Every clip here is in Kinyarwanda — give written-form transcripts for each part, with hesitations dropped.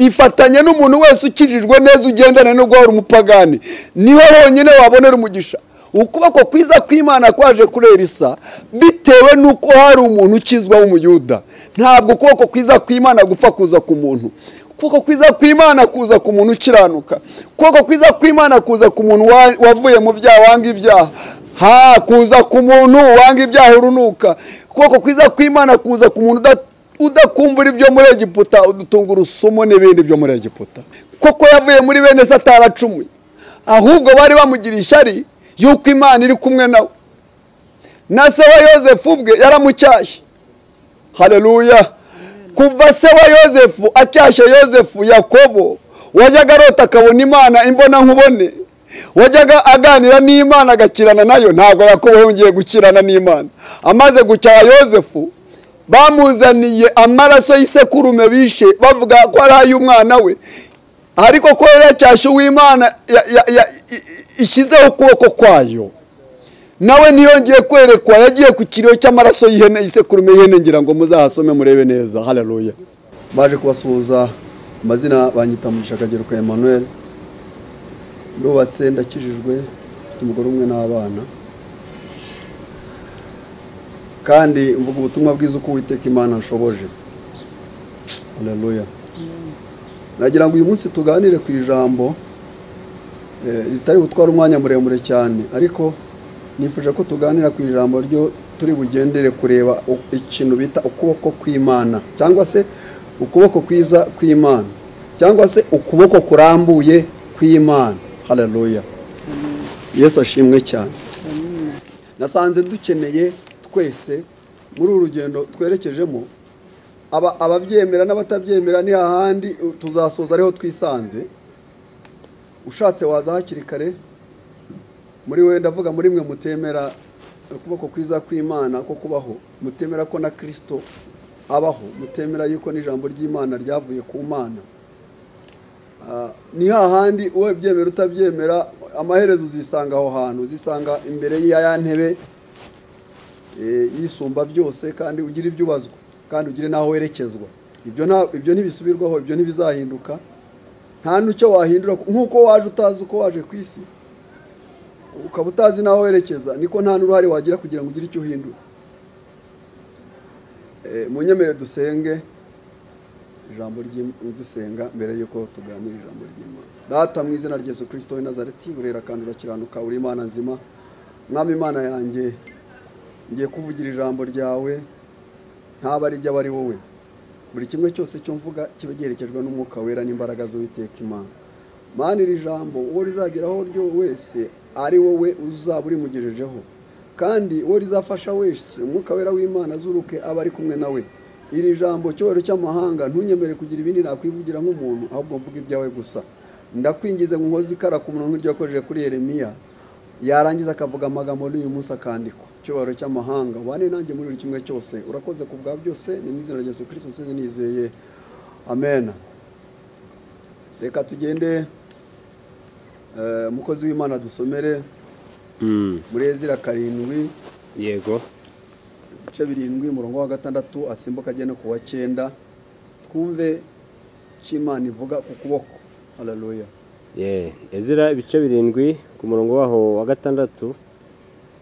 Ifatanye n'umuntu wese ukijijwe neza, ugendana no guhora umupagani, niho honyine wabonera umugisha. Ukuboko kwiza kw'Imana kwaje kuri Elisa bitewe nuko hari umuntu ukizwa w'umuyuda. Ntabwo ukuboko kwiza kw'Imana gupfa kuza ku muntu. Ukuboko kwiza kw'Imana kuza ku muntu ukiranuka. Ukuboko kwiza kw'Imana kuza ku muntu wavuye mu byaha, wanga ibyaha. Ha, kuza ku muntu wanga ibyaha urunuka. Ukuboko kwiza kw'Imana kuza ku muntu udakumbura ibyo muri Egiputa, udutunga urusumo n'ibindi byo muri Egiputa. Koko yavuye muri bene se ataracumuye, ahubwo bari bamugira ishyari yuko Imana iri kumwe nawe. Na se wa Yozefu ubwe yaramucyashye. Haleluya. Kuva se wa Yozefu acyashye Yozefu, Yakobo wajyaga arota akabona Imana imbona nkubone, wajyaga aganira n'Imana agakirana nayo, ntabwo Yakobo yongeye gukirana n'Imana. Amaze gucyaha Yozefu, bamuzaniye amaraso y'isekurume bishe bavuga ko ari ay'umwana we, ariko ko yacyashye uw'Imana ishyizeho ukuboko kwayo, nawe ntiyongeye kwerekwa. Yagiye ku kiriyo cy'amaraso y'ihene, y'isekurume y'ihene, ngira ngo muzahasome murebe neza. Haleluya. Baje kubasuhuza, amazina banyita Mugisha Kageruka Emmanuel, ndubatse, ndakijijwe, mfite umugore umwe n'abana, kandi mvuga ubutumwa bwiza uko Uwiteka Imana anshoboje. Haleluya. Nagira ngo uyu munsi tuganire ku ijambo ritari butwara umwanya muremure cyane, ariko nifuje ko tuganira ku ijambo ryo turi bugendere kureba ikintu bita ukuboko kw'Imana, cyangwa se ukuboko kwiza kw'Imana, cyangwa se ukuboko kurambuye kw'Imana. Haleluya. Yesu ashimwe cyane. Nasanze dukeneye twese muri uru rugendo twerekejemo, ababyemera n'abatabyemera, ni hahandi tuzasoza ariho twisanze. Ushatse waza hakiri kare muri we, ndavuga muri mwe mutemera ukuboko kwiza kw'Imana ko kubaho, mutemera ko na Kristo abaho, mutemera yuko n'ijambo ry'Imana ryavuye ku Mana. Ni hahandi uwe byemera utabyemera, amaherezo uzisanga aho hantu, uzisanga imbere ya ntebe yisumba byose, kandi ugira ibyo ubazwa, kandi ugire naho werekezwa. Ibyo ntibisubirwaho, ibyo ntibizahinduka, nta n'icyo wahindura. Nk'uko waje utazi uko waje ku isi, ukaba utazi naho werekeza, niko nta n'uruhare wagira kugira ngo ugire icyo uhindura. Munyemere dusenge ijambo ry'udusenga mbere yuko tuganira ijambo ry'Imana. Data, mu izina rya Yesu Kristo w'i Nazareti, urera kandi urakiranuka, uri Imana nzima. Mwami Imana yanjye, ngiye kuvugira ijambo ryawe, ntaba ari aba ari wowe. Buri kimwe cyose cyo mvuga kibe giherekejwe n'umwuka wera n'imbaraga z'Uwiteka Imana. Mana, iri jambo uwo rizageraho ryo wese ari wowe uzaba urimugejejeho, kandi uwo rizafasha wese umwuka wera w'Imana azuruke aba ari kumwe nawe. Iri jambo cyubahiro cy'amahanga, ntunyemere kugira ibindi nakwivugira nk'umuntu, ahubwo mvuga ibyawe gusa. Ndakwingize ngo nkoze ikara ku munwa nk'iryo yakojeje kuri Yeremiya, yarangiza akavuga amagambo n'uyu munsi akandikwa. Cyubahiro cy'amahanga, ubane nanjye muri buri kimwe cyose. Urakoze ku bwa byose, ni mu izina rya Yesu Kristo nsenze nizeye, amen. Reka tugende, umukozi w'Imana dusomere muri Ezira 7, yego, ibice 7, umurongo wa 6 asimbuka agenda ku wa 9, twumve icyo Imana ivuga ku kuboko. Haleluya. Ezira ibice 7 ku murongo waho wa 6.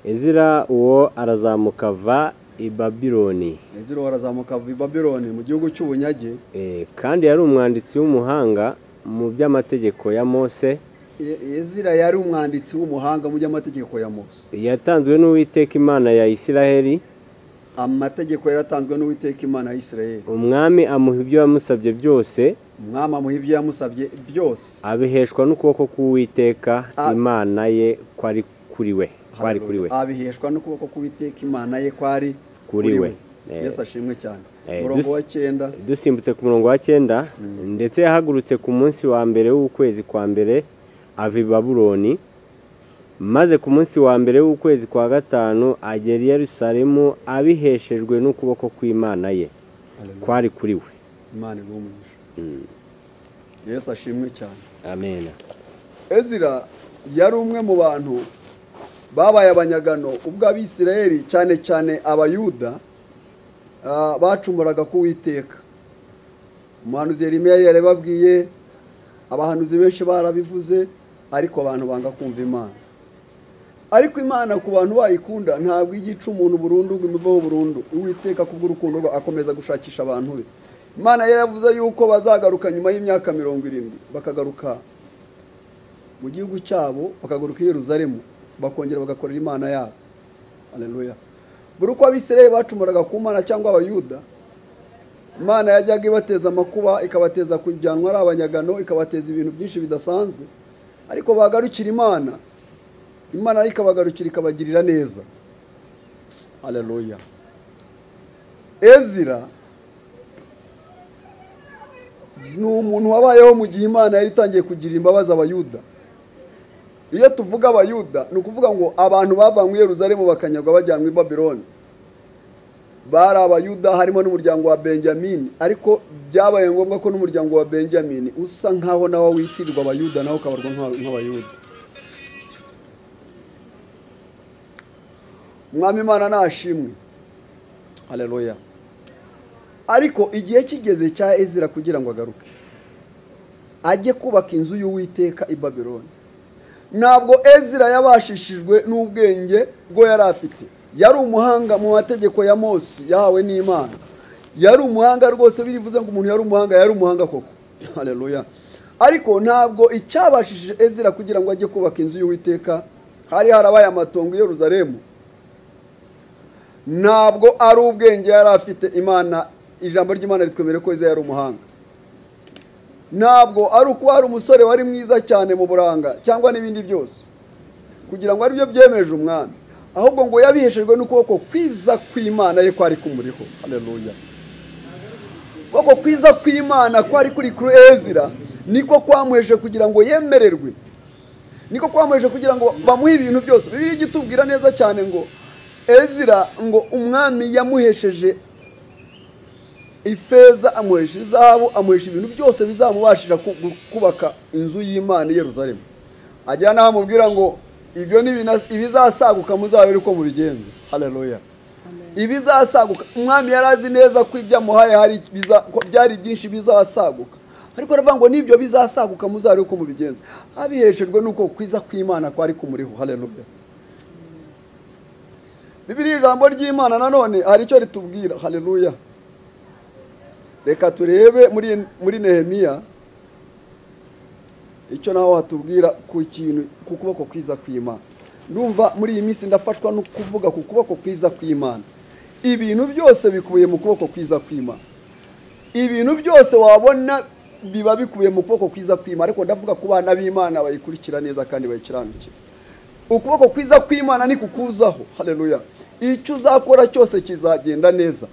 Ezira uwo arazamuka ava i Babiloni. Ezira uwo arazamuka ava i Babiloni mu gihugu cy'ubunyage. Kandi yari umwanditsi w'umuhanga mu by'amategeko ya Mose. Ezira yari umwanditsi w'umuhanga mu by'amategeko ya Mose. Yatanzwe n'Uwiteka Imana ya Isiraheli. Amategeko yaratanzwe n'Uwiteka Imana ya Isiraheli. Umwami amuha ibyo yamusabye byose. Umwami amuha ibyo yamusabye byose. Abiheshwa n'ukuboko k'Uwiteka Imana ye kwari kuri we. Kwari kuri we. Abiheshwa n'ukuboko k'Uwiteka Imana ye kwari kuri we. Yesu ashimwe cyane. Umurongo wa 9. Dusimbutse ku murongo wa 9, ndetse yahagurutse ku munsi wa mbere w'ukwezi kwa mbere ava i Babuloni, maze ku munsi wa mbere w'ukwezi kwa 5 agera i Yerusalemu abiheshejwe n'ukuboko kw'Imana ye kwari kuri we. Imana iguhe umugisha. Yesu ashimwe cyane. Amen. Ezira yari umwe mu bantu babaye abanyagano ubwo Abisirayeli, cyane cyane Abayuda, bacumuraga ku Uwiteka. Umuhanuzi Yeremiya yarababwiye, abahanuzi benshi barabivuze, ariko abantu banga kumva Imana. Ariko Imana ku bantu bayikunda ntabwo igica umuntu burundu ngo imuveho burundu. Uwiteka kubw'urukundo rwe akomeza gushakisha abantu be. Imana yaravuze yuko bazagaruka nyuma y'imyaka 70, bakagaruka mu gihugu cyabo, bakagaruka i Yerusalemu, bakongera bagakorera Imana yabo. Haleluya. Buri uko Abisirayeli bacumuraga ku Mana cyangwa Abayuda, Imana yajyaga ibateza amakuba, ikabateza kujyanwa ari abanyagano, ikabateza ibintu byinshi bidasanzwe. Ariko bagarukira Imana, Imana ikabagarukira ikabagirira neza. Haleluya. Ezira ni umuntu wabayeho mu gihe Imana yari itangiye kugira imbabazi Abayuda. Iyo tuvuga Abayuda ni ukuvuga ngo abantu bavanywe i Yerusalemu bakanyagwa bajyanwa i Babyloni. Bari Abayuda, harimo n'umuryango wa Benjamini, ariko byabaye ngombwa ko n'umuryango wa Benjamini usa nkaho nawo witirirwa Abayuda, nawo ukabarwa nk'Abayuda. Umwami Imana nashimwe. Haleluya. Ariko igihe kigeze cya Ezira kugira ngo agaruke ajye kubaka inzu y'Uwiteka i Babyloni, ntabwo Ezira yabashishijwe n'ubwenge bwo yari afite. Yari umuhanga mu mategeko ya Mose yahawe n'Imana. Yari umuhanga rwose, birivuze ngo umuntu yari umuhanga, yari umuhanga koko. Haleluya. Ariko ntabwo icyabashishije Ezira kugira ngo ajye kubaka inzu y'Uwiteka, hari harabaye amatongo i Yerusalemu, ntabwo ari ubwenge yari afite. Imana, ijambo ry'Imana ritwemere ko Ezira yari umuhanga. Ntabwo ari uko ari umusore wari mwiza cyane mu buranga cyangwa n'ibindi byose kugira ngo aribyo byemeje umwami, ahubwo ngo yabiheshejwe n'ukuboko kwiza kw'Imana ye kwari kumuriho. Haleluya. Ukuboko kwiza kw'Imana kwari kuri Ezira niko kwamuheje kugira ngo yemererwe, niko kwamuheje kugira ngo bamuhe ibintu byose. Bibiliya igitubwira neza cyane ngo Ezira ngo umwami yamuhesheje ifeza, amuhesha izahabu, amuhesha ibintu byose bizamubashisha kubaka inzu y'Imana i Yerusalemu. Ajya naho amubwira ngo ibyo ni ibizasaguka muzabere uko mubigenza. Haleluya. Ibizasaguka, umwami yarazi neza ko ibyo amuhaye hari byari byinshi bizasaguka, ariko aravuga ngo nibyo bizasaguka muzabere uko mubigenza. Abiheshejwe nuko kwiza kw'Imana kwari kumuriho. Haleluya. Bibiliya ijambo ry'Imana nanone hari icyo ritubwira. Haleluya. Reka turebe muri Nehemiya icyo naho hatubwira ku kintu ku kuboko kwiza kw'Imana. Ndumva muri iyi minsi ndafashwa no kuvuga ku kuboko kwiza kw'Imana. Ibintu byose bikubiye mu kuboko kwiza kw'Imana. Ibintu byose wabona biba bikubiye mu kuboko kwiza kw'Imana, ariko ndavuga ku bana b'Imana bayikurikira neza kandi bayikiranukira. Ukuboko kwiza kw'Imana ni kukuzaho. Haleluya. Icyo uzakora cyose kizagenda neza.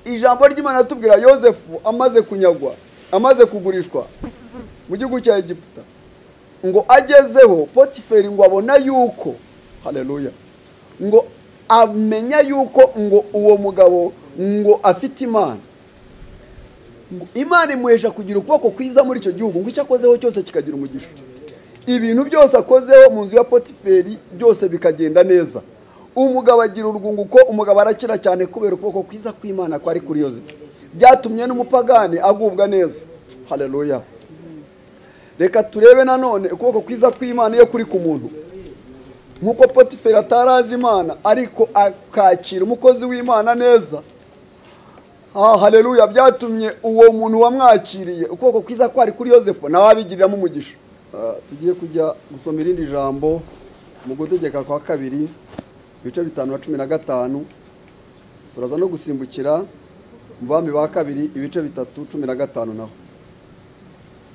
Ijambo ry'Imana tubwira Yosefu amaze kunyagwa, amaze kugurishwa mu gihugu cya Egiputa, ngo agezeho Potiferi ngo abona yuko, haleluya, ngo amenya yuko ngo uwo mugabo ngo afite Imana. Ngo Imana imuhesha kugira ukuboko kwiza muri icyo gihugu, ngo icyo akozeho cyose kikagira umugisha. Ibintu byose akozeho mu nzu ya Potiferi byose bikagenda neza. Umugabo agira urwunguko, umugabo arakira cyane kubera ukuboko kwiza kw'Imana kwari kuri Yosefu. Byatumye n'umupagani agubwa neza. Haleluya. Reka turebe nanone ukuboko kwiza kw'Imana iyo kuri ku muntu. Nkuko Potiferi atarazi Imana ariko akakira umukozi w'Imana neza. Haleluya. Byatumye uwo muntu wamwakiriye ukuboko kwiza kwari kuri Yosefu nawe abigiriramo umugisha. Tugiye kujya gusoma irindi jambo mu Gutegeka kwa kabiri ibice 5:15, turaza no gusimbukira mu Bami ba kabiri ibice 3:15 naho.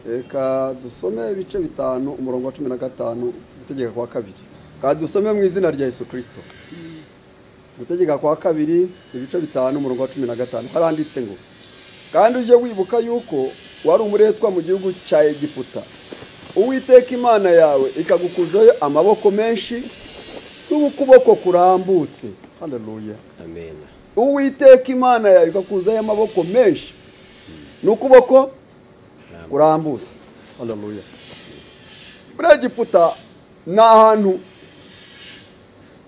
Reka dusome ibice 5 umurongo wa 15 Gutegeka kwa kabiri. Ka dusome mu izina rya Yesu Kristo. Gutegeka kwa kabiri ibice 5 umurongo wa 15 haranditse ngo: kandi uje wibuka yuko wari umuretwa mu gihugu cya Egiputa, Uwiteka Imana yawe ikagukuzayo amaboko menshi n'ukuboko kurambutse. Haleluya. Amen. Uwiteka Imana yawe ikakuzayo amaboko menshi n'ukuboko kurambutse. Haleluya. Muri Egiputa ni ahantu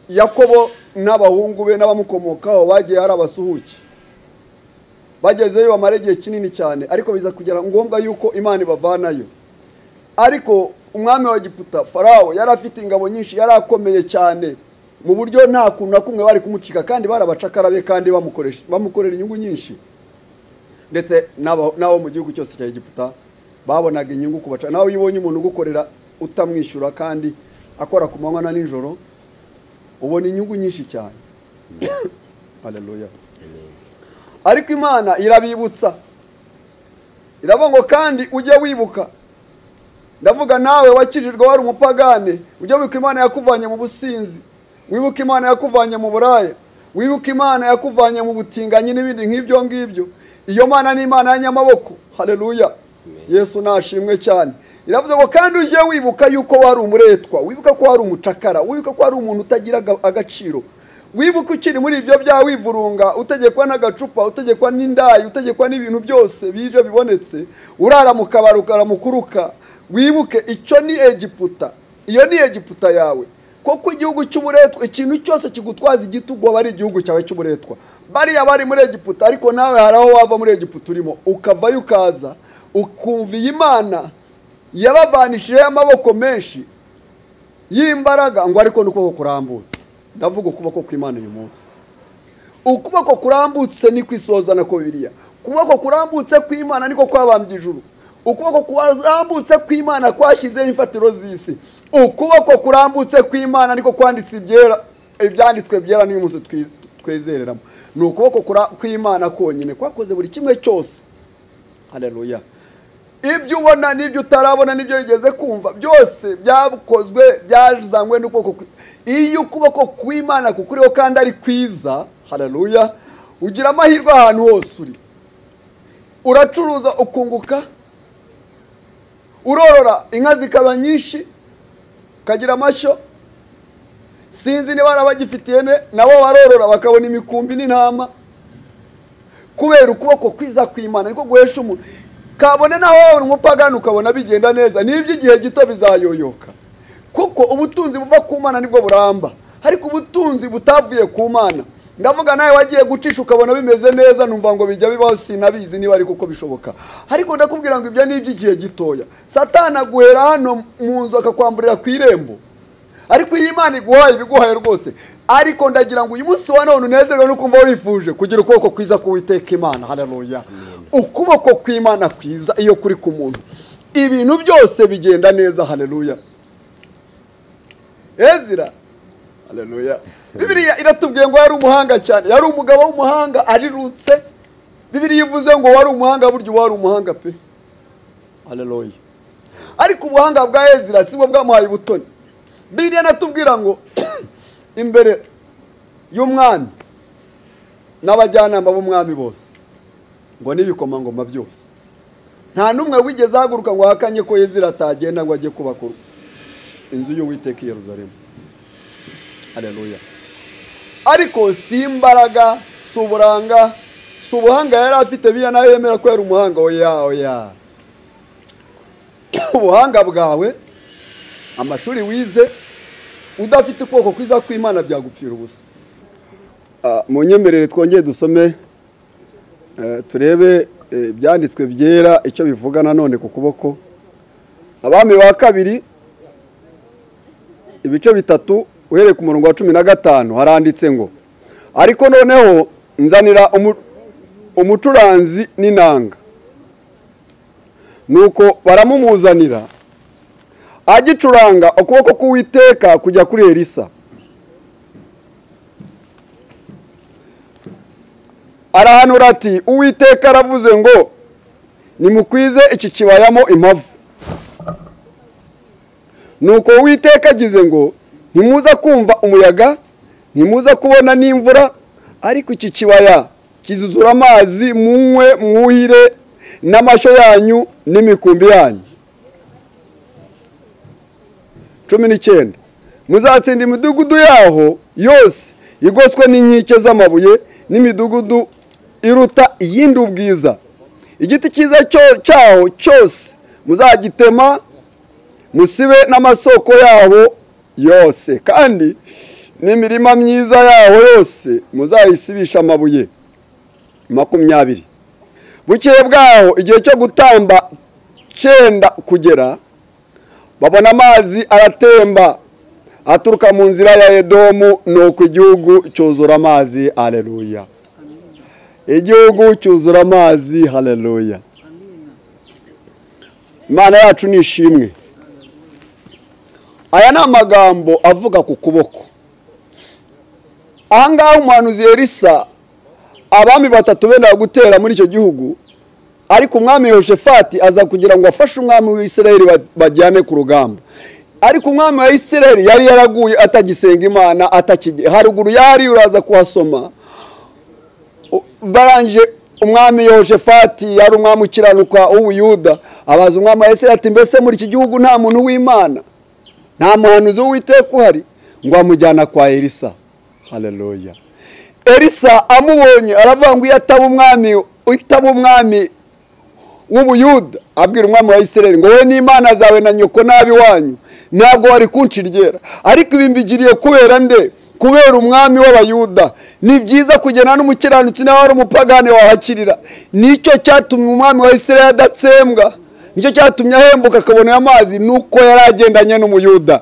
Yakobo n'abahungu be n'abamukomokaho bagiye hari abasuhuki. Bagezeyo bamara igihe kinini cyane, ariko biza kugera ngombwa yuko Imana ibavanayo. Ariko umwami wa Egiputa Farao yari afite ingabo nyinshi, yari akomeye cyane mu buryo nta kuntu na kumwe bari kumucika, kandi barabacakara be, kandi bamukorera inyungu nyinshi. Ndetse n'abo mu gihugu cyose cya Egiputa babonaga inyungu kubaca. Nawe iyo ubonye umuntu ugukorera utamwishyura kandi akora ku manywa na nijoro, ubona inyungu nyinshi cyane. Haleluya. Ariko Imana irabibutsa, iravuga ngo kandi ujye wibuka. Ndavuga nawe wakijijwe wari umupagane, ujye wibuka Imana yakuvanye mu businzi, wibuka Imana yakuvanye mu buraya, wibuka Imana yakuvanye mu butinganyi n'ibindi nk'ibyo ngibyo. Iyo Mana ni Imana y'anyamaboko. Haleluya. Yesu nashimwe cyane. Iravuze ngo kandi ujye wibuka yuko wari umuretwa, wibuka ko wari umucakara, wibuka ko wari umuntu utagira agaciro, wibuka ukiri muri ibyo bya wivurunga, utegekwa n'agacupa, utegekwa n'indayi, utegekwa n'ibintu byose bije bibonetse, urara mu kabari ukaramukuruka. Wibuke icyo ni Egiputa, iyo ni Egiputa yawe. Koko igihugu cy'uburetwa, ikintu cyose kigutwaza igitugu aba ari igihugu cyawe cy'uburetwa. Bariya bari muri Egiputa, ariko nawe hari aho wava muri Egiputa urimo, ukavayo ukaza ukumva iyi Imana yabavanishije amaboko menshi y'imbaraga, ngo ariko n'ukuboko kurambutse. Ndavuga ukuboko kw'Imana uyu munsi. Ukuboko kurambutse ni kwisozana ko Bibiliya. Ukuboko kurambutse kw'Imana niko kwabambye ijuru. Ukuboko kurambutse kw'Imana kwashyizeho imfatiro z'isi. Ukuboko kurambutse kw'Imana niko kwanditse ibyera, ibyanditswe byera n'uyu munsi twezereramo. Ni ukuboko kw'Imana konyine kwakoze buri kimwe cyose. Haleluya. Ibyo ubona n'ibyo utarabona n'ibyo wigeze kumva byose byakozwe, byazanywe n'ukuboko. Iyo ukuboko kw'Imana kukuriho kandi ari kwiza, haleluya, ugira amahirwe ahantu hose uri. Uracuruza ukunguka, urorora inka zikaba nyinshi, ukagira amashyo. Sinzi niba arabagifitiye ne, nabo barorora bakabona imikumbi n'intama, kubera ukuboko kwiza kw'Imana niko guhesha umuntu. Kabone naho wabona umupagani ukabona bigenda neza, n'ibyo igihe gito bizayoyoka. Kuko ubutunzi buva ku Mana nibwo buramba, ariko ubutunzi butavuye ku Mana, ndavuga nawe wagiye gucisha ukabona bimeze neza, numva ngo bijya bibaho, sinabizi niba ari kuko bishoboka, ariko ndakubwira ngo ibyo ni iby'igihe gitoya. Satani aguhera hano mu nzu akakwamburira ku irembo, ariko iyi Imana iguhaye ibiguhaye rwose. Ariko ndagira ngo uyu munsi wa none unezerwe no kumva wifuje kugira ukuboko kwiza k'Uwiteka Imana. Haleluya. Ukuboko kw'Imana kwiza iyo kuri ku muntu, ibintu byose bigenda neza. Haleluya. Ezira, haleluya, Bibiliya iratubwiye ngo yari umuhanga cyane, yari umugabo w'umuhanga ajijutse. Bibiliya ivuze ngo wari umuhanga, burya wari umuhanga pe. Haleluya. Ariko ubuhanga bwa Ezira sibwo bwamuhaye ubutoni. Bibiliya natubwira ngo imbere y'umwami n'abajyanama b'umwami bose, ngo n'ibikomangoma byose, nta n'umwe wigeze ahaguruka ngo ahakanye ko Ezira atagenda ngo ajye kubaka inzu y'Uwiteka i Yerusalemu. Haleluya. Ariko si imbaraga, si uburanga, si ubuhanga yari afite. Bibiliya nayo yemera ko yari umuhanga. Oya, oya. Ubuhanga bwawe, amashuri wize, udafite ukuboko kwiza kw'Imana byagupfira ubusa. Munyemerere twongeye dusome, turebe ibyanditswe byera icyo bivuga nanone ku kuboko. Abami ba kabiri ibice 3 uhereye ku murongo wa 15 haranditse ngo: ariko noneho nzanira umucuranzi n'inanga. Nuko baramumuzanira, agicuranga ukuboko k'Uwiteka kujya kuri Elisa. Arahanura ati: Uwiteka aravuze ngo nimukwize iki kibayamo impavu. Nuko Uwiteka agize ngo ntimuza kumva umuyaga, ntimuza kubona n'imvura, ariko iki kibaya kizuzura amazi, munywe mwuhire n'amashyo yanyu n'imikumbi yanyu. 19 Muzatsinda imidugudu yaho yose igoswe n'inkike z'amabuye, n'imidugudu iruta iyindi ubwiza. Igiti cyiza cyaho cyose muzagitema, musibe n'amasoko yaho yose, kandi n'imirima myiza yaho yose muzayisibisha amabuye. 20 Bukeye bwaho igihe cyo gutamba cyenda kugera, babona amazi aratemba aturuka mu nzira ya Edomu, nuko igihugu cyuzura amazi. Haleluya. Igihugu cyuzura amazi. Haleluya. Imana yacu ni ishimwe. Aya ni amagambo avuga ku kuboko. Ahangaha umuhanuzi Elisa, abami batatu benda gutera muri icyo gihugu, ariko umwami Yehoshafati aza kugira ngo afashe umwami w'Isirayeli bajyane ku rugamba. Ariko umwami wa Isirayeli yari yaraguye atagisenga Imana, atakige haruguru yari uraza kuhasoma. Barangije umwami Yehoshafati yari umwami ukiranuka w'Ubuyuda, abaza umwami wa Isirayeli ati mbese muri iki gihugu nta muntu w'Imana, nta muhanuzi w'Uwiteka uhari? Ngo amujyana kwa Elisa. Haleluya. Elisa amubonye aravuga ngo iyo ataba umwami w'Ubuyuda, abwira umwami wa Isirayeli ngo wowe n'Imana zawe na nyoko nabi wanyu ntabwo wari kunshirgera, ariko ibi mbigiriye kubera nde? Kubera umwami w'Abayuda. Ni byiza kugena n'umukiranutsi nawe ari umupagane wahakirira. Nicyo cyatumye umwami wa Isirayeli adatsembwa, nicyo cyatumye ahembuka akabona amazi, nuko yaragendanye n'Umuyuda.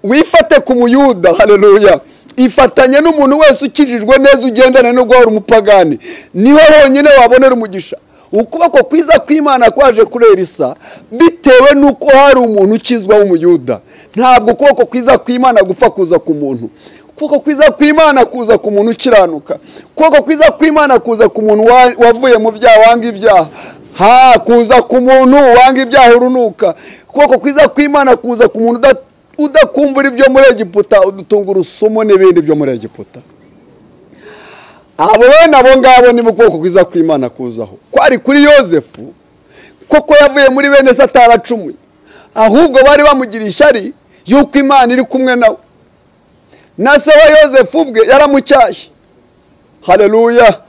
Wifate ku Muyuda. Haleluya. Ifatanye n'umuntu wese ukijijwe neza ugendana no guhora umupagani, niho honyine wabonera umugisha. Ukuboko kwiza kw'Imana kwaje kuri Elisa bitewe nuko hari umuntu ukizwa w'Umuyuda. Ntabwo ukuboko kwiza kw'Imana gupfa kuza ku muntu. Ukuboko kwiza kw'Imana kuza ku muntu ukiranuka. Ukuboko kwiza kw'Imana kuza ku muntu wavuye mu byaha, wanga ibyaha. Ha, kuza ku muntu wanga ibyaha urunuka. Ukuboko kwiza kw'Imana kuza ku muntu udakumbura ibyo muri Egiputa, udutunga urusumo n'ibindi byo muri Egiputa. Abo bene abo ngabo ni ukuboko kwiza kw'Imana kuzaho. Kwari kuri Yozefu, koko yavuye muri bene se ataracumuye, ahubwo bari bamugiriye ishyari yuko Imana iri kumwe nawe. Na se wa Yozefu ubwe yaramucyashye. Haleluya.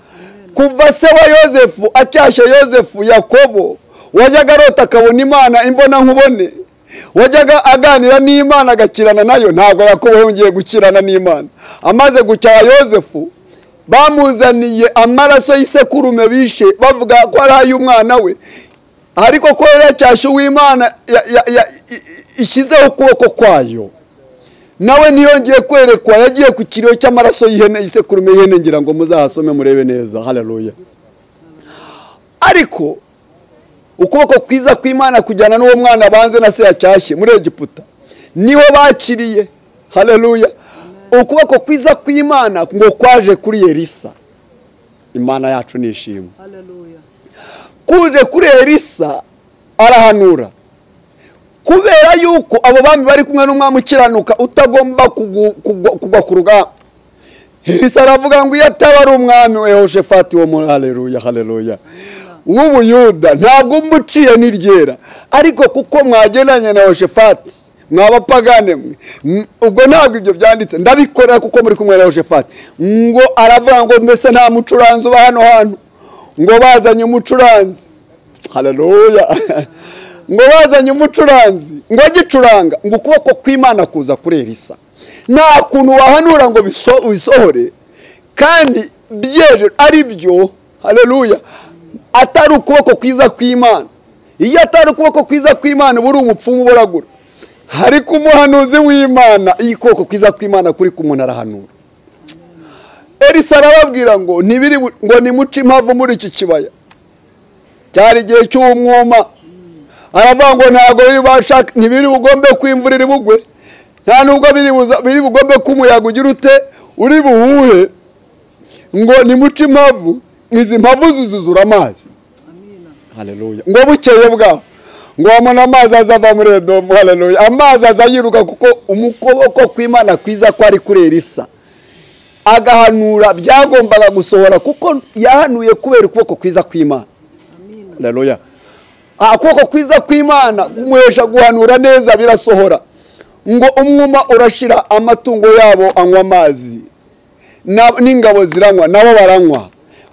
Kuva se wa Yozefu acyashye Yozefu, Yakobo wajyaga arota akabona Imana imbona nkubone, wajyaga aganira n'Imana agakirana nayo, ntabwo Yakobo yongeye gukirana n'Imana. Amaze gucyaha Yozefu, bamuzaniye amaraso y'isekurume bishe bavuga ko ari ay'umwana we, ariko ko yacyashye uw'Imana ishyizeho ukuboko kwayo, nawe ntiyongeye kwerekwa. Yagiye ku kiriyo cy'amaraso y'ihene, isekurume y'ihene, ngira ngo muzahasome murebe neza. Haleluya. Ariko ukuboko kwiza kw'Imana kujyana n'uwo mwana banze na se yacyashye muri Egiputa, niho bakiriye. Haleluya. Ukuboko kwiza kw'Imana ngo kwaje kuri Elisa. Imana yacu ni ishimwe. Haleluya. Kuje kuri Elisa arahanura. Kubera yuko abo bami bari kumwe n'umwami ukiranuka utagomba kugwa ku rugamba, Elisa aravuga ngo iyo ataba ari umwami we Yehoshafati wo muri, haleluya, haleluya, w'Ubuyuda, ntabwo umuciye n'iryera, ariko kuko mwagendanye na Yehoshafati mwabapagane mwe, ubwo ntabwo ibyo byanditse ndabikora kuko muri kumwe na Yehoshafati. Ngo aravuga ngo mbese nta mucuranzi uba hano hantu? Ngo bazanye umucuranzi. Haleluya. Ngo bazanye umucuranzi, ngo agicuranga, ngo ukuboko kw'Imana kuza kuri Elisa. Nta kuntu wahanura ngo bisohore kandi byeje ari byo. Haleluya. Atari ukuboko kwiza kw'Imana. Iyo atari ukuboko kwiza kw'Imana uba uri umupfumu uboragura. Ariko umuhanuzi w'Imana, iyo ukuboko kwiza kw'Imana kuri ku muntu arahanura. Elisa arababwira ngo ntibiri ngo nimuce impavu muri iki kibaya. Cyari igihe cy'umwuma. Aravuga ngo ntabwo bibashaka, ntibiri bugombe kwimvura iri bugwe, nta nubwo biri bugombe ko umuyaga ugira ute uri buhuhe, ngo nimuce impavu, izi mpavu zuzuzura amazi. Haleluya. Ngo bukeye bwaho ngo wamona amazi azava muri Edomu. Haleluya. Amazi aza yiruka kuko umukoboko kw'Imana kwiza kwari kuri Elisa. Agahanura byagombaga gusohora kuko yahanuye kubera ukuboko kwiza kw'Imana. Haleluya. Ukuboko kwiza kw'Imana kumuhesha guhanura neza birasohora. Ngo umwuma urashira, amatungo yabo anywa amazi, n'ingabo ziranywa, nabo baranywa.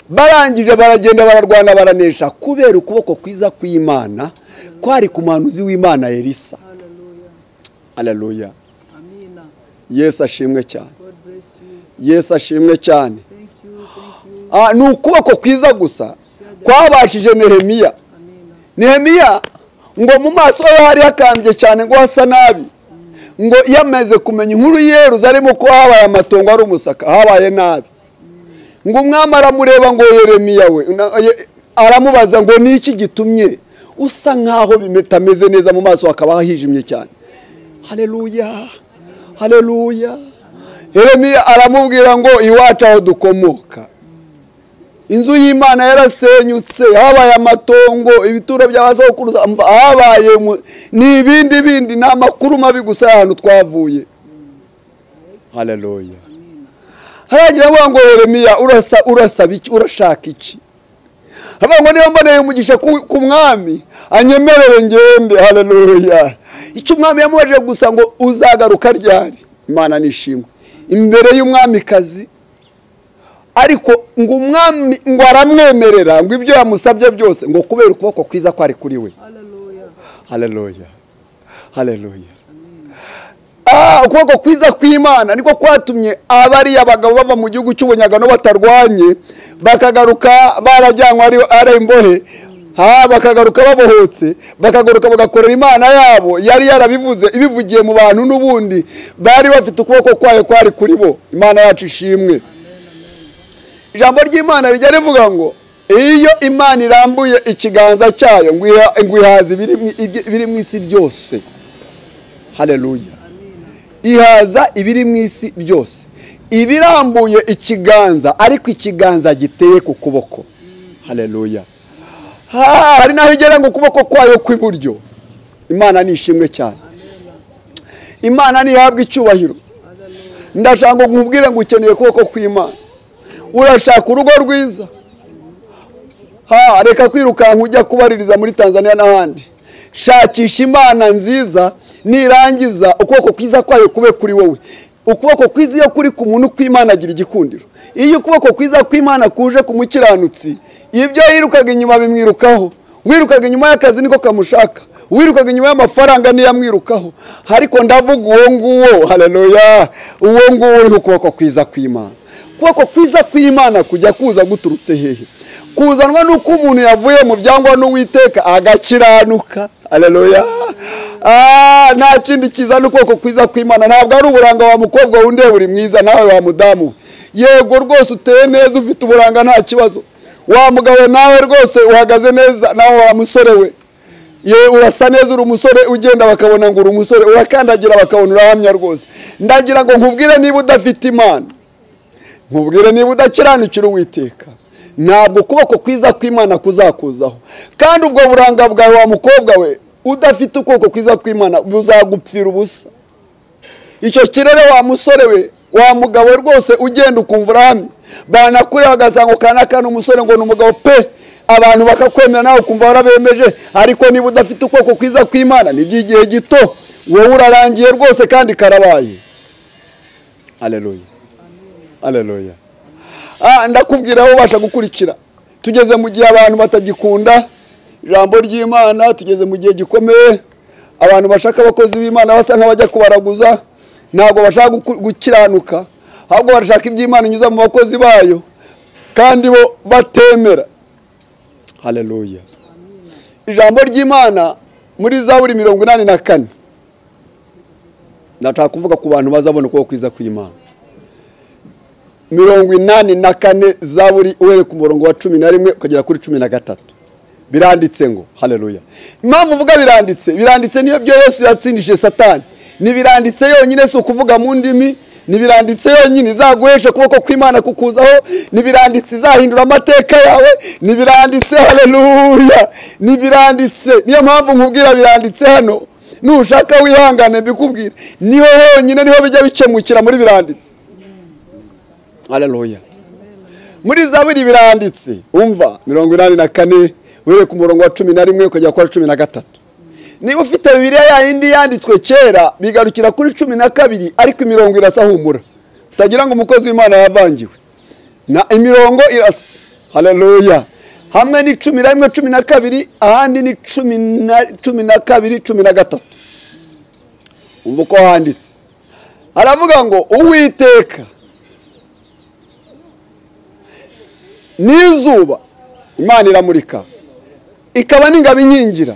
Barangije baragenda bararwana baranesha kubera ukuboko kwiza kw'Imana kwari ku muhanuzi w'Imana Elisa. Haleluya. Amina. Yesu ashimwe cyane. God bless you. Yesu ashimwe cyane. Thank you, thank you. Ni ukuboko kwiza gusa. Kwabashije Nehemiya. Nehemiya ngo mu maso ye hari hakambye cyane, ngo hasa nabi, ngo yamaze kumenya inkuru Yeruzalemu ko habaye amatongo, ari umusaka, habaye nabi. Ngo umwami aramureba ngo Yeremiya we, aramubaza ngo niki gitumye usa nkaho bitameze neza, mu maso hakaba hijimye cyane. Haleluya, haleluya. Yeremiya aramubwira ngo iwacu aho dukomoka, inzu y'Imana yarasenyutse, habaye amatongo, ibituro by'abasokuruza habaye ni ibindi bindi, ni amakuru mabi gusa y'ahantu twavuye. Haleluya. Haragira ngo Yeremiya urasaba iki, urashaka iki? Haba ngo niba mboneye umugisha ku mwami anyemerere ngende. Haleluya. Icyo umwami yamubajije gusa ngo uzagaruka ryari? Imana nishimwe imbere y'umwamikazi. Ariko ngo umwami ngo aramwemerera ngo ibyo yamusabye byose, ngo kubera ukuboko kwiza kwari kuri we. Haleluya, haleluya. Ukuboko kwiza kw'Imana niko kwatumye abari abagabo bava mu gihugu cy'ubunyagano batarwanye, bakagaruka barajyanwa ari imbohe, bakagaruka babohotse, bakagaruka bagakorera Imana yabo yari yarabivuze, ibivugiye mu bantu n'ubundi bari bafite ukuboko kwayo kwari kuri bo. Imana yacu ishimwe. Ijambo ry'Imana rijya rivuga ngo iyo Imana irambuye ikiganza cyayo ngo ihaza ibiri mu isi byose. Haleluya. Ihaza ibiri mu isi byose, ibirambuye ikiganza, ariko ikiganza giteye ku kuboko. Haleluya. Hari naho igera ngo ukuboko kwayo kw'iburyo. Imana ni ishimwe cyane. Imana ntihabwa icyubahiro. Ndashaka ngo nkubwire ngo ukeneye ukuboko kw'Imana. Urashaka urugo rwiza, reka kwirukanka ujya kubaririza muri Tanzania n'ahandi. Shakisha Imana nziza, nirangiza ukuboko kwiza kwayo kube kuri wowe. Ukuboko kwiza iyo kuri ku muntu kw'Imana agira igikundiro. Iyo ukuboko kwiza kw'Imana kuje ku mukiranutsi, ibyo yirukaga inyuma bimwirukaho. Wirukaga inyuma y'akazi niko kamushaka, wirukaga inyuma y'amafaranga niyo amwirukaho. Ariko ndavuga uwo nguwo, haleluya, uwo nguwo uri ukuboko kwiza kw'Imana. Ukuboko kwiza kw'Imana kujya kuza guturutse hehe? Kuzanwa nuko umuntu yavuye mu byangwa n'Uwiteka agakiranuka. Haleluya. Nta kindi kizana ukuboko kwiza kw'Imana. Ntabwo ari uburanga wa mukobwa wunde uri mwiza, nawe wa mudamu. Yego rwose uteye neza, ufite uburanga nta kibazo. Wa mugabo nawe rwose uhagaze neza, nawe wa musore we. Ye urasa neza, uri umusore ugenda bakabona ngo uri umusore, urakandagira bakabona urahamya rwose. Ndagira ngo nkubwire niba udafite Imana, nkubwire niba udakiranukira Uwiteka, ntabwo ukuboko kwiza kw'Imana kuzakuzaho. Kandi ubwo buranga bwawe wa mukobwa we udafite ukuboko kwiza kw'Imana buzagupfira ubusa. Icyo kirere wa musore we, wa mugabo rwose ugenda ukumva urahamye, banakure bagasanga kanaka n'umusore ngo ni umugabo pe, abantu bakakwemera nawe ukumva warabemeje. Ariko niba udafite ukuboko kwiza kw'Imana ni by'igihe gito, wowe urarangiye rwose kandi karabaye. Haleluya, haleluya. Ndakubwira aho ubasha gukurikira. Tugeze mu gihe abantu batagikunda ijambo ry'Imana, tugeze mu gihe gikomeye, abantu bashaka abakozi b'Imana basa nk'abajya kubaraguza, ntabwo bashaka gukiranuka, ahubwo barashaka iby'Imana inyuza mu bakozi bayo, kandi bo batemera. Haleluya. Ijambo ry'Imana muri Zaburi 84, ndashaka kuvuga ku bantu bazabona ukuboko kwiza kw'Imana. 84 Zaburi uhereye ku murongo wa 11 ukagera kuri 13. Biranditse ngo haleluya. Impamvu uvuga biranditse, biranditse niyo byo Yesu yatsindishije Satani. Ni biranditse yonyine, si ukuvuga mu ndimi, ni biranditse yonyine izaguhesha ukuboko kw'Imana kukuzaho, ni biranditse izahindura amateka yawe, ni biranditse, haleluya, ni biranditse. Niyo mpamvu nkubwira biranditse hano, nushaka wihangane mbikubwire. Niho honyine niho bijya bikemukira, muri biranditse. Haleluya. Muri Zaburi biranditse, umva 84 uhereye ku murongo wa 11 ukagera kuri 13. Niba ufite Bibiliya ya yindi yanditswe kera bigarukira kuri 12, ariko imirongo irasa, humura utagira ngo umukozi w'Imana yavangiwe. Na imirongo irasa. Haleluya. Hamwe ni 11 12, ahandi ni 12 13. Umva uko handitse. Aravuga ngo Uwiteka n'izuba Imana iramurika ikaba n'ingabo inkingira.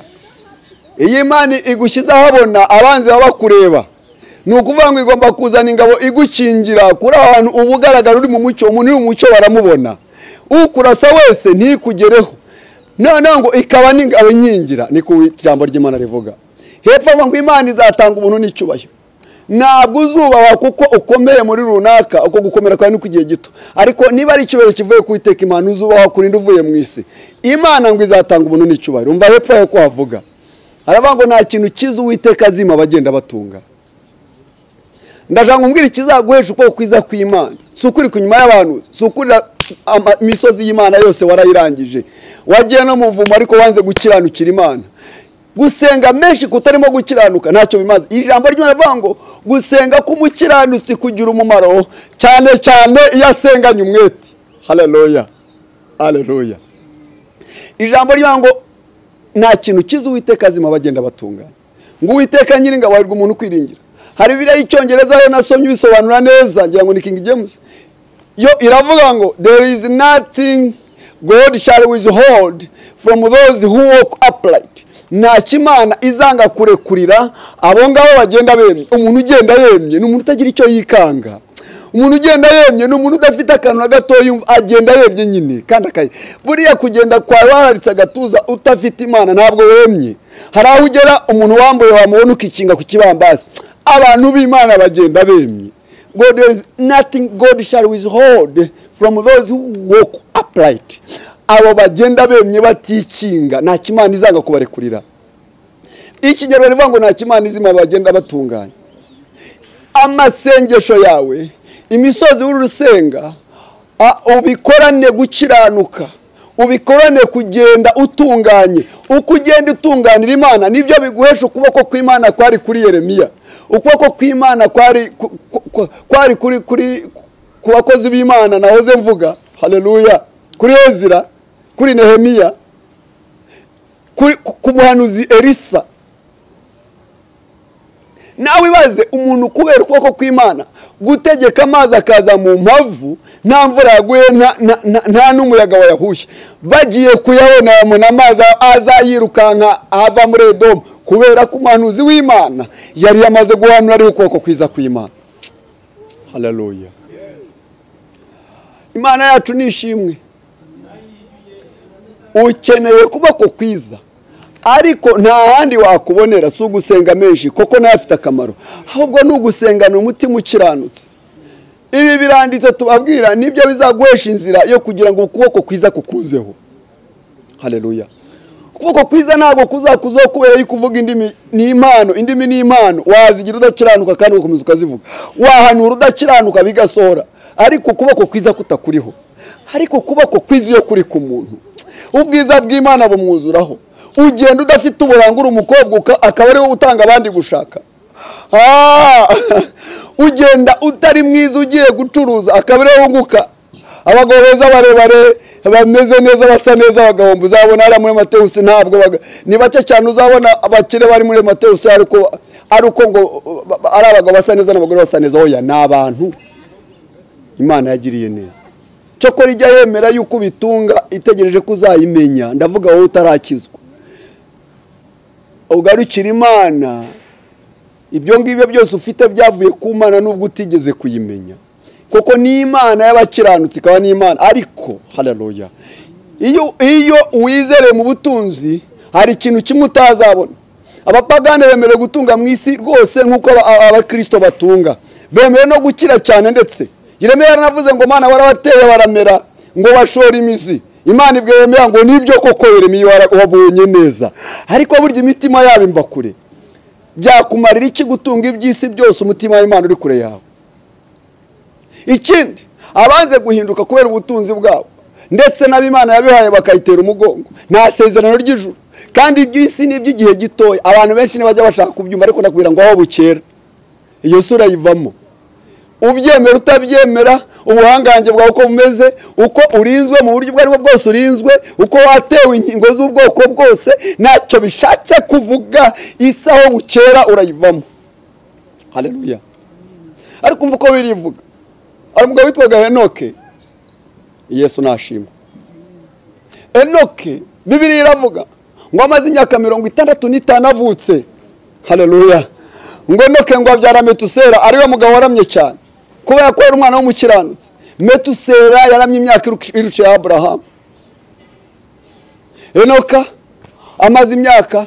Iyi Imana igushyize ahabona abanzi baba bakureba, ni ukuvuga ngo igomba kuzana ingabo igukingira kuri ahantu uba ugaragara uri mu mucyo. Umuntu uri mu mucyo baramubona, ukurasa wese ntikugereho. Noneho ngo ikaba n'ingabo inkingira, niko ijambo ry'Imana rivuga. Hepfo ngo Imana izatanga ubuntu n'icyubahiro. Ntabwo uzubahwa kuko ukomeye muri runaka, uko gukomera kwawe ni kugihe gito, ariko niba ari icyubahiro kivuye ku Uwiteka Imana, uzubahwa kurinda uvuye mu isi. Imana ngo izatanga ubuntu n'icyubahiro. Umva hepfo yaho ko havuga, aravuga ngo nta kintu cyiza Uwiteka azima abagenda batunga. Ndashaka kumbwira ikizaguhesha ukuboko kwiza kw'Imana. Si ukuri kunyuma y'abantu, si ukuri imisozi y'Imana yose warayirangije, wagiye no mu buvumo ariko wanze gukiranukira Imana. Gusenga menshi kutarimo gukiranuka ntacyo bimaze. Ijambo ry'Imana rivuga ngo gusenga k'umukiranutsi kugira umumaro, cyane cyane iyo asenganye umwete. Haleluya, haleluya. Ijambo ry'Imana ngo nta kintu cyiza Uwiteka azima abagenda batunganya. Ngo Uwiteka Nyiringabo ahirwa umuntu ukwiringira. Hari Bibiliya y'Icyongereza yo nasomye ibisobanura neza, ngira ngo ni King James, yo iravuga ngo there is nothing God shall withhold from those who walk upright. Nta Imana izanga kurekurira abo ngabo bagenda bemye. Umuntu ugenda yemye ni umuntu utagira icyo yikanga. Umuntu ugenda yemye ni umuntu udafite akantu na gato yumva, agenda yemye nyine. Kandi akaye buriya kugenda kwawe wararitse agatuza utafite Imana ntabwo wemye. Hari aho ugera umuntu wambuye wamubona ukikinga ku kibambasi. Abantu b'Imana bagenda bemye. God, there is nothing God shall withhold from those who walk upright. Abo bagenda bemye batikinga nta Imana izanga kubarekurira. Ikinyarwanda rivuga ngo nta Imana izima bagenda batunganya. Amasengesho yawe, imisozi w'urusenga, ubikorane gukiranuka, ubikorane kugenda utunganye. Uko ugenda utunganira Imana nibyo biguhesha ukuboko kw'Imana kwari kuri Yeremiya. Ukuboko kw'Imana kwari kuri ku bakozi b'Imana nahoze mvuga. Haleluya. Kuri Ezira, kuri Nehemiya, kuri ku muhanuzi Elisa. Nawe ibaze umuntu kubera ukuboko kw'Imana gutegeka amazi akaza mu mpavu, nta mvura yaguye, nta n'umuyaga wayahushye, bagiye kuyabona bamuna amazi azayirukanka ava muri Edomu, kubera ko umuhanuzi w'Imana yari yamaze guhanura ari ukuboko kwiza kw'Imana. Haleluya. Imana yacu ni ishimwe. Ukeneye kuboko kwiza, ariko nta handi wakubonera, si ugusenga menshi koko nayo afite akamaro, ahubwo ni ugusengana umutima ukiranutse. Ibi biranditse tubabwira nibyo bizaguhesha inzira yo kugira ngo ukuboko kwiza kukuzeho. Haleluya. Ukuboko kwiza ntabwo kuzakuzaho kubera yuko uvuga indimi ni impano. Indimi ni impano, wazigira udakiranuka kandi ugakomeza ukazivuga, wahanura udakiranuka bigasohora, ariko ukuboko kwiza kutakuriho. Ariko ukuboko kwiza iyo kuri ku muntu, ubwiza bw'Imana bumwuzuraho. Ugenda udafite uburanga uri umukobwa akaba ariwe utanga abandi gushaka. Ugenda utari mwiza ugiye gucuruza akaba ariwe wunguka. Abagabo beza barebare bameze neza basa neza bagahomba. Uzabona hariya muri Mateus ntabwo ni bake cyane uzabona abakire bari muri Mateus ariko ari uko ngo ari abagabo basa neza n'abagore basa neza. Oya, ni abantu Imana yagiriye neza. Cyokora ijya yemera yuko bitunga itegereje ko uzayimenya. Ndavuga wowe utarakizwa, ugarukira Imana. Ibyo ngibyo byose ufite byavuye ku Mana nubwo utigeze kuyimenya, kuko ni Imana y'abakiranutsi ikaba ni Imana. Ariko haleluya, iyo wizereye mu butunzi hari ikintu kimwe utazabona. Abapagane bemerewe gutunga mu isi rwose nk'uko abakristo batunga, bemerewe no gukira cyane. Ndetse Yeremiya yaranavuze ngo Mana warabateye baramera, ngo bashora imizi. Imana ibwiye Yeremiya ngo nibyo koko Yeremiya wabonye neza, ariko burya imitima yabo imba kure. Byakumarira iki gutunga iby'isi byose umutima w'Imana uri kure yawe? Ikindi, abanze guhinduka kubera ubutunzi bwabo, ndetse n'ab'Imana yabihaye bakayitera umugongo, nta sezerano ry'ijuru. Kandi iby'isi ni iby'igihe gitoya. Abantu benshi ntibajya bashaka kubyumva, ariko ndakubwira ngo aho bukera iyo sura yivamo. Ubyemera utabyemera, ubuhangange bwawe uko bumeze, uko urinzwe mu buryo ubwo aribwo bwose urinzwe, uko watewe inkingo z'ubwoko bwose, ntacyo bishatse kuvuga. Isi aho bukera urayivamo. Haleluya. Ariko umva uko birivuga. Hari umugabo witwaga Henoke, Yesu nashimwe. Enoki Bibiliya iravuga ngo amaze imyaka 65 avutse. Haleluya. Ngo Enoke ngo abyara Metusera, ariwe mugabo waramye cyane kubera ko yari umwana w'umukiranutsi. Metusera yaramye imyaka irusha ya Aburahamu. Enoka amaze imyaka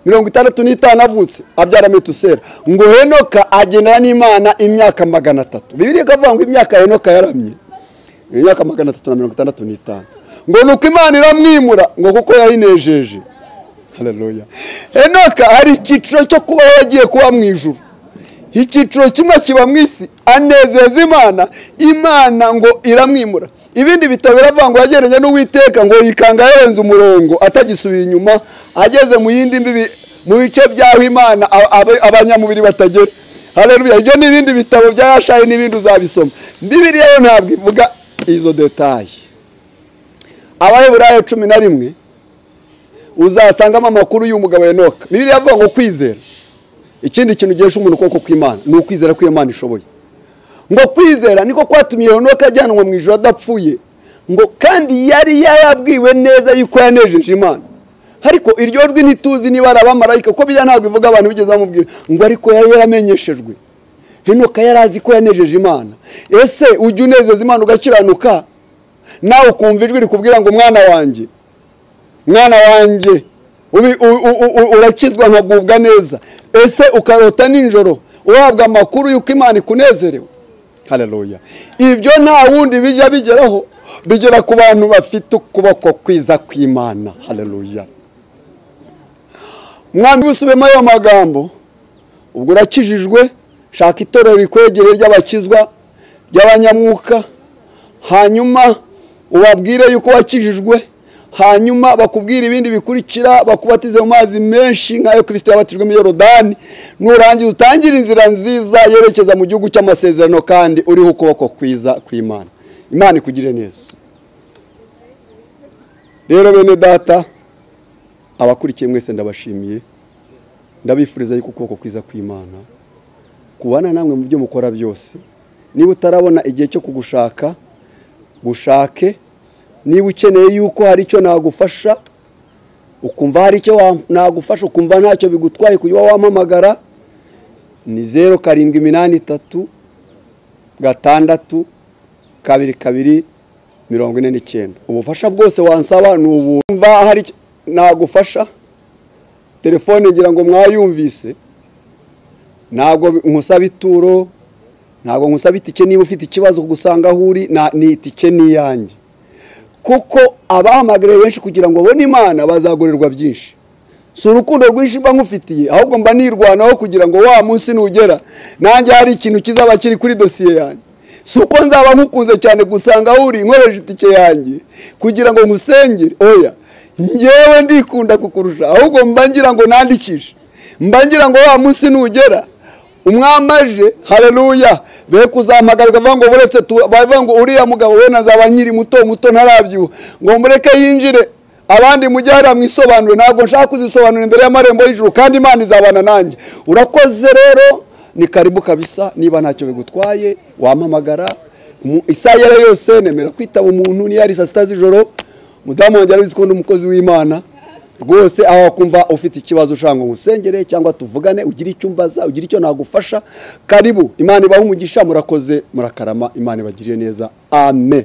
65 avutse abyara Metusera. Ngo Henoka agendana n'Imana imyaka 300. Bibiliya ikavuga ngo imyaka Henoka yaramye imyaka 365. Ngo nuko Imana iramwimura ngo kuko yayinejeje. Haleluya. Henoka hari icyiciro cyo kuba yagiye kuba mu ijuru. Icyiciro kimwe kiba mu isi, anezeza Imana, Imana ngo iramwimura. Ibindi bitabo biravuga ngo yageranye n'Uwiteka ngo yikanga yarenze umurongo atagisubiye inyuma, ageze mu yindi mbibi mu bice byaho Imana abanyamubiri batagera. Haleluya. Ibyo ni ibindi bitabo bya Yashayi n'ibindi uzabisoma. Bibiliya yo ntabwo ivuga izo details. Abaheburayo 11 uzasangamo amakuru y'umugabo Enoka. Bibiliya ivuga ngo kwizera, ikindi kintu gihesha umuntu ukuboko kw'Imana ni ukwizera ko Imana ishoboye. Ngo kwizera niko kwatumye Enoka ajyanwa mu ijuru adapfuye, ngo kandi yari yarabwiwe neza yuko yanejeje Imana. Ariko iryo jwi ntituzi niba ari abamarayika, kuko biriya ntabwo ivuga abantu bigeze bamubwira ngo, ariko yari yaramenyeshejwe. Henoka yari azi ko yanejeje Imana. Ese ujya unezeza Imana ugakiranuka, nawe ukumva ijwi rikubwira ngo mwana wanjye, mwana wanjye urakizwa nkagubwa neza? Ese ukarota nijoro uhabwa amakuru yuko Imana ikunezerewe? Haleluya. Ibyo nta wundi bijya bigeraho, bigera ku bantu bafite ukuboko kwiza kw'Imana. Haleluya. Mwami, usubemo ayo magambo. Ubwo urakijijwe, shaka itorero rikwegere ry'abakizwa ry'abanyamwuka, hanyuma ubabwire yuko wakijijwe, hanyuma bakubwira ibindi bikurikira, bakubatize mu mazi menshi nk'ayo Kristo yabatijwe muri Yorodani. Nurangiza utangire inzira nziza yerekeza mu gihugu cy'amasezerano, kandi uriho ukuboko kwiza kw'Imana. Imana ikugire neza. Rero bene data, abakurikiye mwese ndabashimiye, ndabifuriza yuko ukuboko kwiza kw'Imana kubana namwe mu byo mukora byose. Niba utarabona igihe cyo kugushaka, gushake. Niba ukeneye yuko hari icyo nagufasha, ukumva hari icyo nagufasha, ukumva ntacyo bigutwaye kujya wampamagara, ni 0 7 8 3 6 2 2 49. Ubufasha bwose wansaba ni ubumva hari nagufasha. Telefone ngira ngo mwayumvise, ntabwo nkusaba ituro, ntabwo nkusaba itike. Niba ufite ikibazo kugusanga aho uri, ni itike niyanjye, kuko abahamagariwe benshi kugira ngo babone Imana bazagorerwa byinshi. Si urukundo rwinshi mba nkufitiye, ahubwo mba nirwanaho kugira ngo wa munsi nugera nanjye hari ikintu kizaba kiri kuri dosiye yanjye. Si uko nzaba nkukunze cyane gusanga aho uri nkoresha itike yanjye kugira ngo nkusengere, oya, njyewe ndikunda kukurusha, ahubwo mba ngira ngo nandikishe, mba ngira ngo wa munsi nugera umwamaje. Haleluya. Be kuzampagarirwa bavuga ngo buretse bavuga ngo uriya mugabo we nazaba nkiri muto muto ntarabyibuha, ngo mureke yinjire, abandi mujye hariya mwisobanure. Ntabwo nshaka kuzisobanura imbere y'amarembo y'ijuru, kandi Imana izabana nanjye. Urakoze rero, ni karibu kabisa. Niba ntacyo bigutwaye wampamagara isaha iyo yose, nemera kwitaba umuntu niyo ari saa 6 z'ijoro. Mudamu wanjye arabizi ko ndi umukozi w'Imana rwose. Aho wakumva ufite ikibazo ushaka ngo ngusengere cyangwa tuvugane, ugire icyo umbaza, ugire icyo nagufasha, karibu. Imana ibahe umugisha. Murakoze, murakarama. Imana ibagirire neza. Amen.